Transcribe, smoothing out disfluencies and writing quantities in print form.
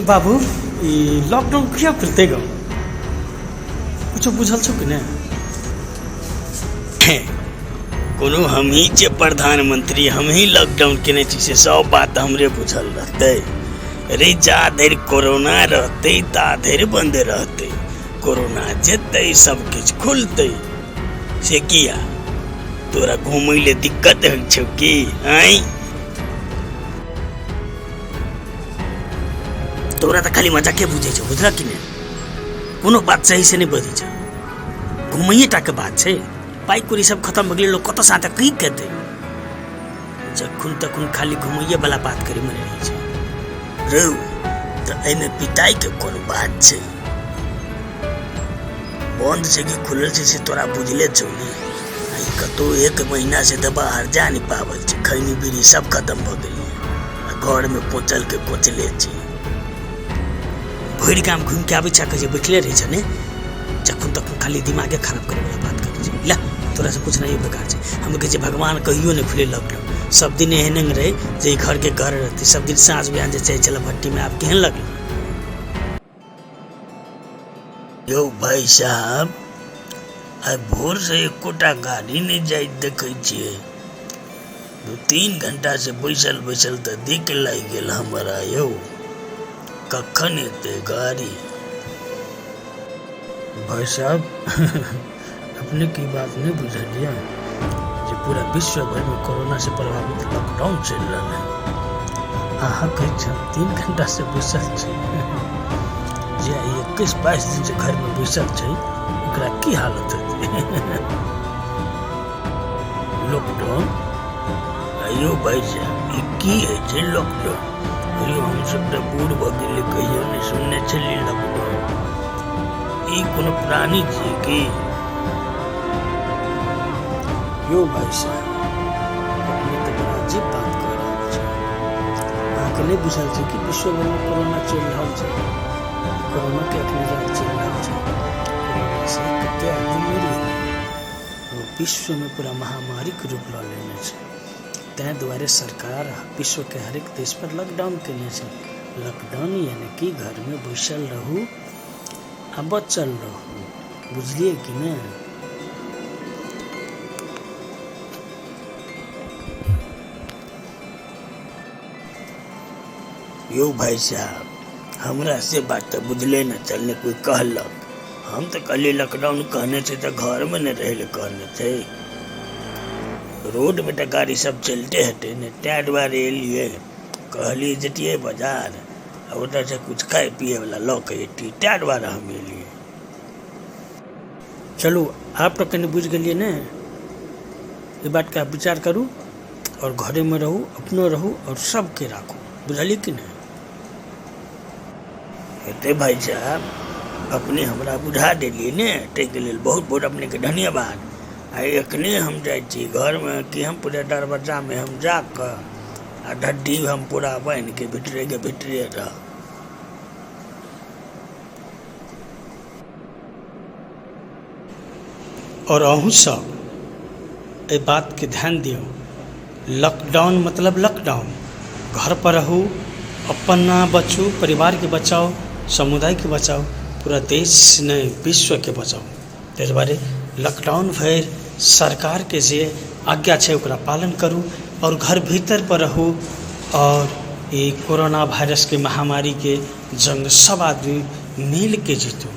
बाबू, ई लॉकडाउन कहिया खुलतै गो? कुछो बुझल छौ कि नहि? कोनो हमही छियै प्रधानमंत्री, हमही लॉकडाउन केने छी, से सब बात हमरे बुझल रहतै? रे, जा धरि कोरोना रहतै ता धरि बंद रहतै। कोरोना जेतै, सब किछु खुलतै। से किया, तोरा घूमै ले दिक्कत होइ छौ की? आँय, तोरा तऽ खाली मजाके बुझै छौ, बुझलक कि नहि? कोनो बात सही से नहि बजै छौ। घुमैये टाके बात छै? पाइ कौड़ी सब खतम भऽ गेलै, लोक कतऽसँ आतै, की खेतै? जखन तखन खाली घुमैये वाला बात करै मने रहै छै। रौ, तऽ एहिमे पिताइके कोन बात छै? बन्द छै कि खुलल छै से तोरा बुझले छौ ने? आ ई कतहु एक महीना से तऽ बाहर जा नहि पाबल छै। खैनी बीड़ी सब खतम भऽ गेलै आ घरमे कोचल के कोचले छै। भरि गाम घुमि के आबै छै, कहै छै बैठले रहै छै ने। जखन तखन खाली दिमागे खराब करे वाला बात करै छै। ले, तोरा से पूछना ये बेकार छै। हम कहै छै भगवान कहियो नहि खुले लॉकडाउन, सब दिन एहने रहै जे ई घर के घर रहतै। सब दिन साँझ बिहान जे जाइ छलै भट्टीमे, आब केहन लगलै? यौ भाई साहब, आइ भोरसँ एकोटा गाड़ी नहि जाइत देखै छियै। 2-3 घंटासँ बैसल बैसल तऽ दिक लागि गेल हमरा। यौ, कखन एतै गाड़ी? भाई साहब, अपने की बात नहीं बुझलियै जे पूरा विश्व भरिमे कोरोना से प्रभावित लॉकडाउन चलि रहल है। अहाँ कहै छी 3 घंटा से बैसल छी। जे आइ 21-22 दिन से घरमे बैसल छै, ओकरा की हालत हेतै? लॉकडाउन? आइयो भाई साहब, ई की होइ छै लॉकडाउन? अयो, हमसब तऽ बूढ़ भऽ गेलियै, कहियो नहि सुनने छलियै लॉकडाउन। ई कोनो प्राणी छियै की? यौ भाई साहब, अपने तऽ बड़ा अजीब बात कह रहल छी। अहाँके नहि बुझल छै कि विश्व भरिमे कोरोना चलि रहल छै? कोरोनाके अखनी राज चलि रहल छै। कोरोनासँ कते आदमी मरि गेलै। ओ विश्वमे पूरा महामारीके रूप लऽ लेने छै। ताहि दुआरे सरकार विश्वके हरेक देश पर लॉकडाउन केने छै। लॉकडाउन यानी कि घरमे बैसल रहू आ बचल रहू। बुझलियै कि नहि? यौ भाई साहब, हमरा से बात तऽ बुझले ने चल, ने कोई कहलक। हम तऽ कहलियै लॉकडाउन कहने छै तऽ घरमे ने रहै लए कहने छै। रोडमे तऽ गाड़ी सब चलिते हेतै ने? ताहि दुआरे एलियै, कहलियै जतियै बाजार आ ओतऽसँ कुछ खाय पियै वला लऽ के एतियै, ताहि दुआरे हम एलियै। चलू, आब तऽ कनि बुझि गेलियै ने? ई बातके आब विचार करू आओर घरेमे रहू, अपनो रहू आओर सबके राखू। बुझलियै कि नहि? हेतै भाई साहब, अपने हमरा बुझा देलियै ने, ताहिके लेल बहुत बहुत अपनेके धन्यवाद। आ एखने हम जाइ छी घरमे कि हम पूरा दरवाजामे हम जाकऽ आ ढड्डी हम पूरा बान्हिके भीतरेके भीतरे रहब। आओर अहूँ सब एहि बातके ध्यान दियौ। लॉकडाउन मतलब लॉकडाउन। घर पर रहू, अपन बचू, परिवारके बचाउ, समुदायके बचाउ, पूरा देश नहि, विश्वके बचाउ। ताहि दुआरे लॉकडाउन भरि सरकारके जे आज्ञा छै, ओकरा पालन करू आओर घर भीतर पर रहू आओर ई कोरोना वायरसके महामारीके जंग सब आदमी मिलके जीतू।